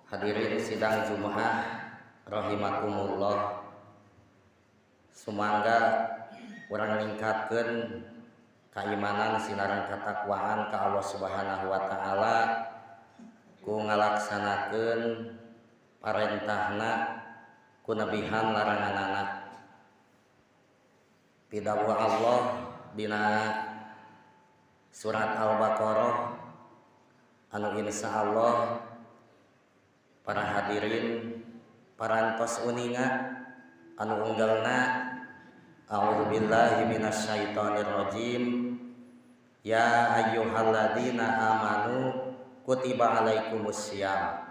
Hadirin sidang Jumaah rahimakumullah. Sumangga urang ningkatkeun keimanan sinareng katakwaan ka Allah Subhanahu wa taala ku ngalaksanakeun parentahna ku nebihan laranganana. Pidawuh Allah dina surat Al-Baqarah anu insyaallah para hadirin parantos uninga anu unggalna a'udzubillahi minasyaitonir rajim ya ayyuhalladzina amanu kutiba alaikumusiyam.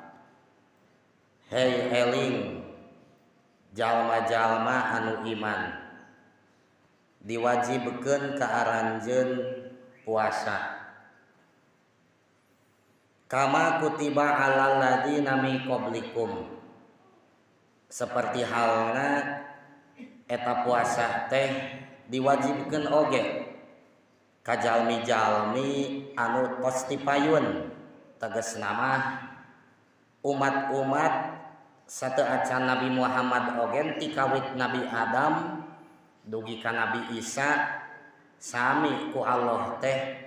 Hei eling jalma-jalma anu iman diwajibkeun ka aranjeun puasa kama kutiba alal ladzina min qablikum, seperti halna eta puasa teh diwajibkeun oge ka jalmi-jalmi anu tos tipayun, tegasna mah umat-umat sateu acan Nabi Muhammad oge ti kawit Nabi Adam dugi ka Nabi Isa sami ku Allah teh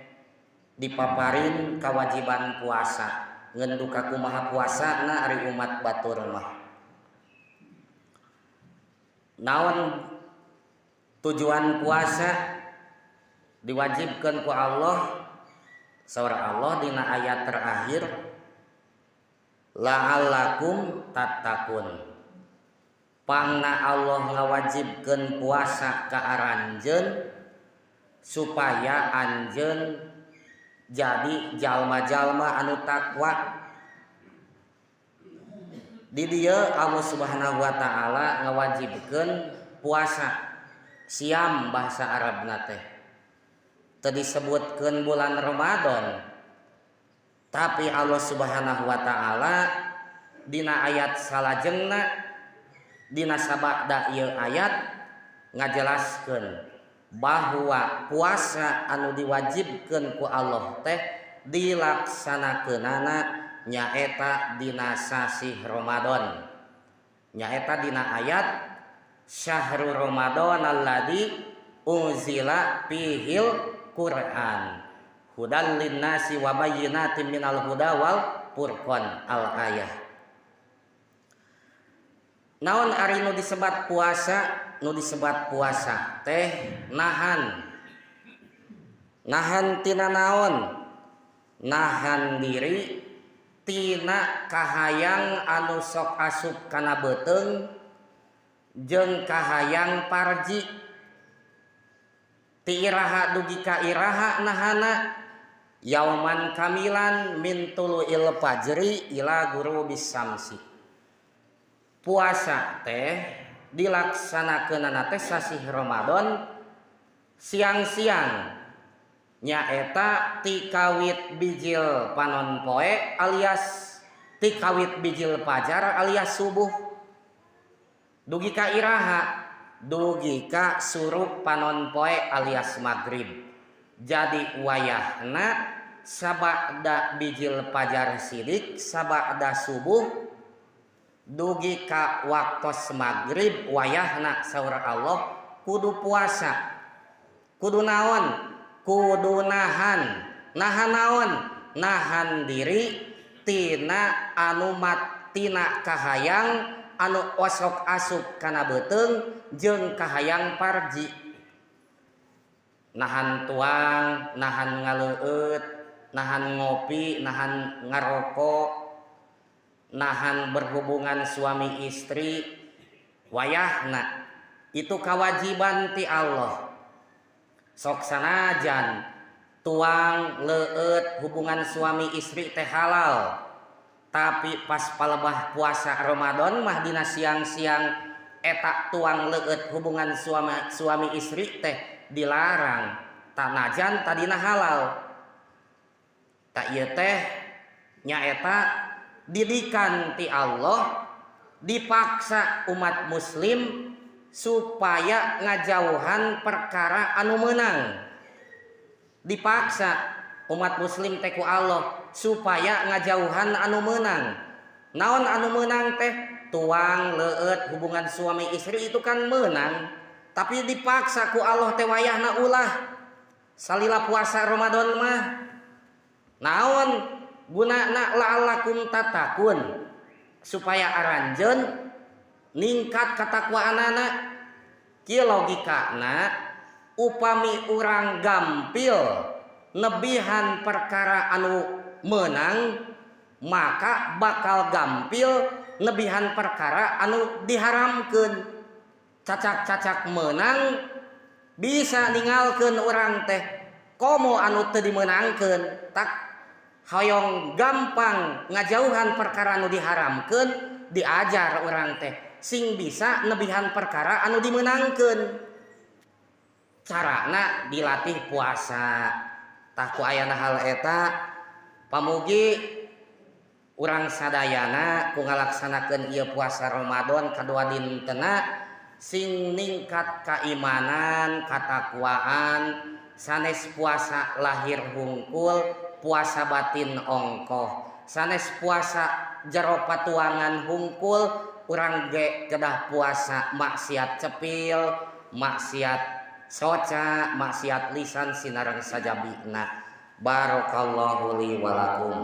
dipaparin kewajiban puasa. Ngan duka kumaha puasana ari umat batur mah. Naon tujuan puasa diwajibkan ku Allah? Saur Allah dina ayat terakhir la'allakum tattaqun. Pangna Allah ngawajibkeun puasa ka aranjeun supaya anjeun jadi jalma-jalma anu takwa. Di dieu Allah Subhanahu wa taala ngawajibkeun puasa, siam bahasa Arabna teh. Teu disebutkeun bulan Ramadan, tapi Allah Subhanahu wa taala dina ayat salajengna dina sabada ieu ayat ngajelaskeun bahwa puasa anu diwajibkeun ku Allah teh dilaksanakeunana nyaeta dina sasih Ramadan, nyaeta dina ayat syahrul Ramadan alladzi unzila fihil Quran hudal linnasi wa bayyinatin minal huda wal furqan al ayah. Naon ari nu disebat puasa? Nu disebat puasa teh nahan. Nahan tina naon? Nahan diri tina kahayang anu sok asup kana beuteung jeung kahayang parji. Ti iraha dugi ka iraha nahana? Yauman kamilan min tulu'il fajri ila ghurubis syamsi. Puasa teh dilaksanakeunana teh sasih Ramadan siang-siang, nyaeta ti kawit bijil panon poe alias ti kawit bijil fajar alias subuh dugi ka iraha? Dugi ka surup panon poe alias maghrib. Jadi wayahna sabada bijil fajar sidik sabada subuh dugi ka waktos maghrib wayahna saur Allah kudu puasa. Kudu naon? Kudu nahan. Nahan naon? Nahan diri tina anu tina kahayang anu osok asup kana beuteung jeung kahayang parji. Nahan tuang, nahan ngaleueut, nahan ngopi, nahan ngarokok, nahan berhubungan suami istri wayahna itu kewajiban ti Allah. Sok sanajan tuang leueut hubungan suami istri teh halal, tapi pas palebah puasa Ramadan mah dina siang-siang eta tuang leueut hubungan suami istri teh dilarang, tanajan tadina halal. Tak ieu teh nyaeta didikan ti Allah, dipaksa umat muslim supaya ngajauhan perkara anu meunang. Dipaksa umat muslim teh ku Allah supaya ngajauhan anu meunang. Naon anu meunang teh? Tuang leueut hubungan suami istri itu kan meunang, tapi dipaksa ku Allah teh wayahna ulah salila puasa Ramadan mah. Naon gunana? La'allakum tattaqun, supaya aranjeun ningkat katakwaanana. Kieu logikana, upami urang gampil nebihan perkara anu meunang, maka bakal gampil nebihan perkara anu diharamkeun. Cacak-cacak meunang bisa ninggalkeun urang teh, komo anu teu dimeunangkeun. Tak hoyong gampang ngajauhan perkara anu diharamkeun, diajar urang teh sing bisa nebihan perkara anu dimeunangkeun. Carana dilatih puasa. Tah, ku ayana hal eta, pamugi urang sadayana ku ngalaksanakeun ieu puasa Ramadan kadua dintena sing ningkat keimanan, katakwaan. Sanes puasa lahir hungkul, puasa batin ongkoh. Sanes puasa jero patuangan hungkul, urang ge kedah puasa maksiat cepil, maksiat soca, maksiat lisan sinareng sajabina. Barakallahu li walakum.